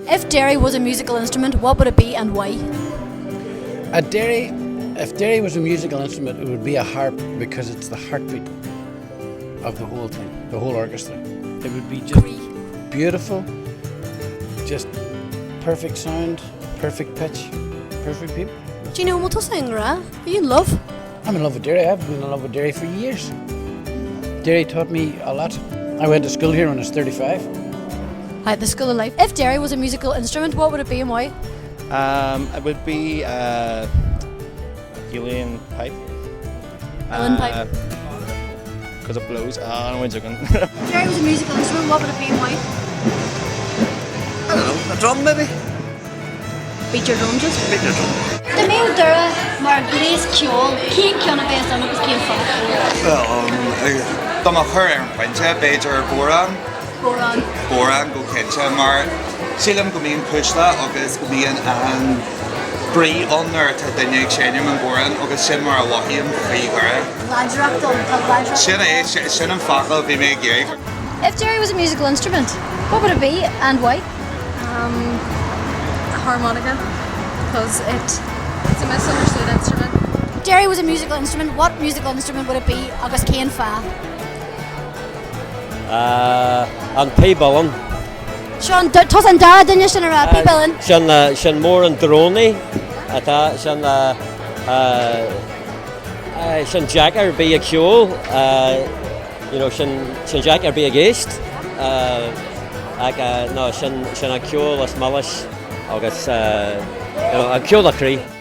If Derry was a musical instrument, what would it be and why? A Derry, if Derry was a musical instrument, it would be a harp because it's the heartbeat of the whole thing, the whole orchestra. It would be just beautiful, just perfect sound, perfect pitch, perfect people. Do you know what tusa i ngrá? Are you in love? I'm in love with Derry. I've been in love with Derry for years. Derry taught me a lot. I went to school here when I was 35. Hi, the School of Life. If Derry was a musical instrument, what would it be and why? Um, it would be uh, uilleann pipe. Uilleann pipe. Because it blows. Ah, I'm only joking. If Derry was a musical instrument, what would it be and why? I don't know, a drum maybe? Beat your drum just? Beat your drum. Dá mbeadh Doire mar ghléas ceoil, cén ceann a bheas ann agus cén fáth? Well, dá mba chur ar an bpointe, b'fhéidir bodhrán. Bodhrán. Bodhrán go cinnte, mar sílim go mbíonn cuisle agus go mbíonn an brí ann nuair atá duine ag seinm an bodhrán agus sin mar a mhothaím faoi Dhoire. Láidreacht ann, tá láidreacht. Sin é, sin an focal a bhí mé ag iarraidh. If Derry was a musical instrument, what would it be and why? Um, a harmonica, because it, it's a misunderstood instrument. Derry was a musical instrument, what musical instrument would it be agus cén fáth? An píb uilleann. Seán, tusa an dara duine sin a rá, píb uilleann. Sin, sin mór an drónaí atá, sin, sin deacair bheith ag ceol, you know, sin, sin deacair bheith ag éist ach no, sin, sin an ceol is milis agus, you know, an ceol a chroí.